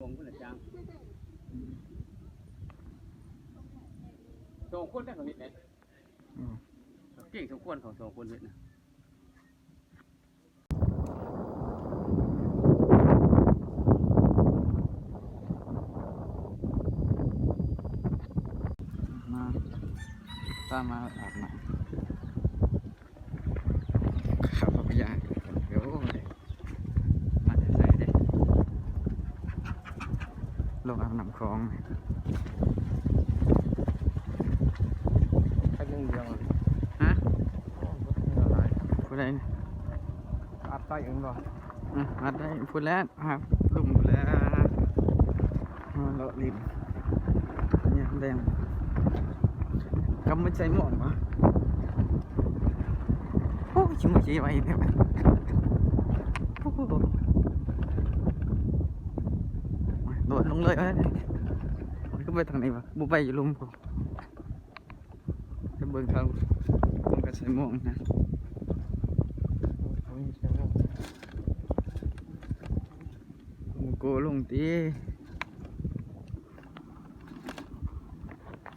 ສອງຄົນແລ້ວຈ້າງ ສອງຄົນແລ້ວເຂົາເຮັດໄດ້ ອືມ ເກັ່ງສົມຄວນເຂົາສອງຄົນເຮັດນະ. ມາ ຕາມມາອາບນ້ຳ ຂ້າພະຍາ ໂອ້ຍ ມາແຕ່ໃສເດ້ ລົງອາບນ້ຳຂອງ ໃຜໜຶ່ງດຽວ ຮະ ໂອ້ຍ ບໍ່ໄດ້ຫຼາຍ ຜູ້ໃດນີ້ ອາບໃຕ້ເອງບໍ່? ອືມ ອາບໄດ້ພຸ້ນແຫຼະ ຫາລຸ່ມພຸ້ນແຫຼະ ມາເລາະຫຼິ້ນຍາມແລງ ກັບມາໃສ່ໝວກຫວາ ໂອ້ຍ ຊິມາຊິໄວແທ້ ໂອ້ໂຫ ໂດດລົງເລີຍ ເອີ ຄືໄປທາງນີ້ຫວາ ບໍ່ໄປຢູ່ລຸ່ມພຸ້ນ. ໄປເບິ່ງເຂົາ ເຂົາກໍໃສ່ໝວກນະ ໂອ້ຍ ໃສ່ໝວກ ໝວກໂກລົງຕິ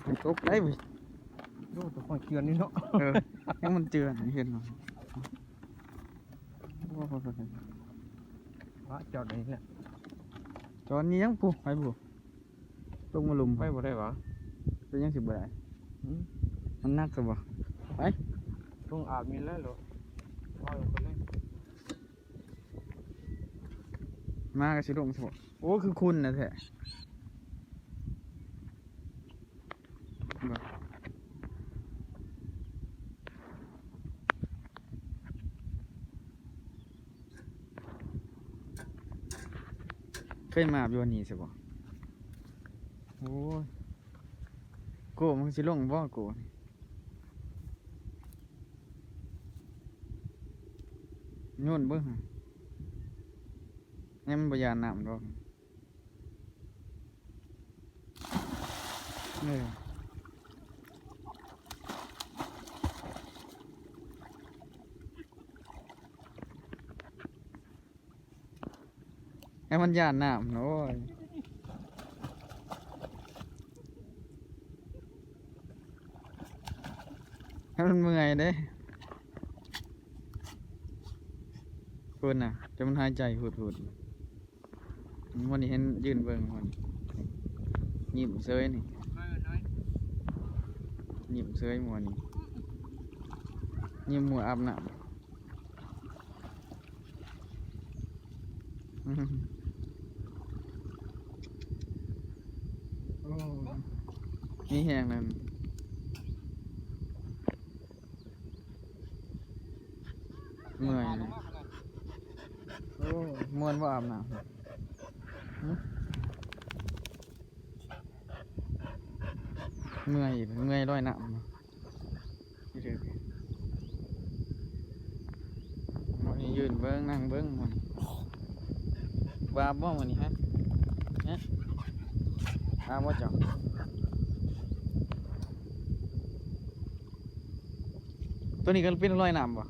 ມັນຕົກໄດ້ເວີຍ ໂອ້ ແຕ່ຂ້ອຍເຈື່ອນນີ້ເນາະ ເອີ ຍັງມັນເຈື່ອນ ເຫັນບໍ່ ໂອ້ຍ ພະເຈົ້ານີ້ແຫຼະ ຈອນນີ້ຍັງຜູ້ ໄປຜູ້ ລົງມາລຸ່ມ ໄປບໍ່ໄດ້ຫວາ? ເປັນຫຍັງຊິບໍ່ໄດ້? ຫືມ ມັນໜັກຊະບໍ່? ໄປ ລົງອາບນີ້ແຫຼະໂລດ ເອົາລົງໄປເລີຍ ມາກໍຊິລົງຊະບໍ່? ໂອ້ ຄືຂຸ່ນນະແທ້ ບໍ່ ເຄີຍມາຢູ່ອັນນີ້ຊະບໍ່? ໂອ້ຍ ໂກ ມັນຊິລົງບໍ່ໂກ? ໂຍນເບິ່ງ ແມ່ນມັນບໍ່ຢ້ານນ້ຳດອກ. ເອີ ໃຫ້ມັນຢ້ານນ້ຳ ໂອ້ຍ ໃຫ້ມັນເມື່ອຍເດ້ ພຸ້ນນະ ຈົນມັນຫາຍໃຈຫຸດໆ. ມື້ນີ້ເຫັນຢືນເບິ່ງ ມື້ນີ້ຍິ້ມເຊີຍນີ້ ຍິ້ມເຊີຍມື້ນີ້ ຍິ້ມໝູ່ອາບນ້ຳ ໂອ້ ມີແຮງນັ້ນ. ເມື່ອຍນະ ໂອ້ ມ່ວນບໍ່ອາບນ້ຳ ຫຶ ເມື່ອຍ ເມື່ອຍລອຍນ້ຳ ມື້ນີ້ຢືນເບິ່ງ ນັ່ງເບິ່ງ ມື້ນີ້ ວ່າບໍ່ມື້ນີ້ ຮະ ຮະ ວ່າບໍ່ເຈົ້າ ໂຕນີ້ກໍເປັນລອຍນ້ຳບໍ່?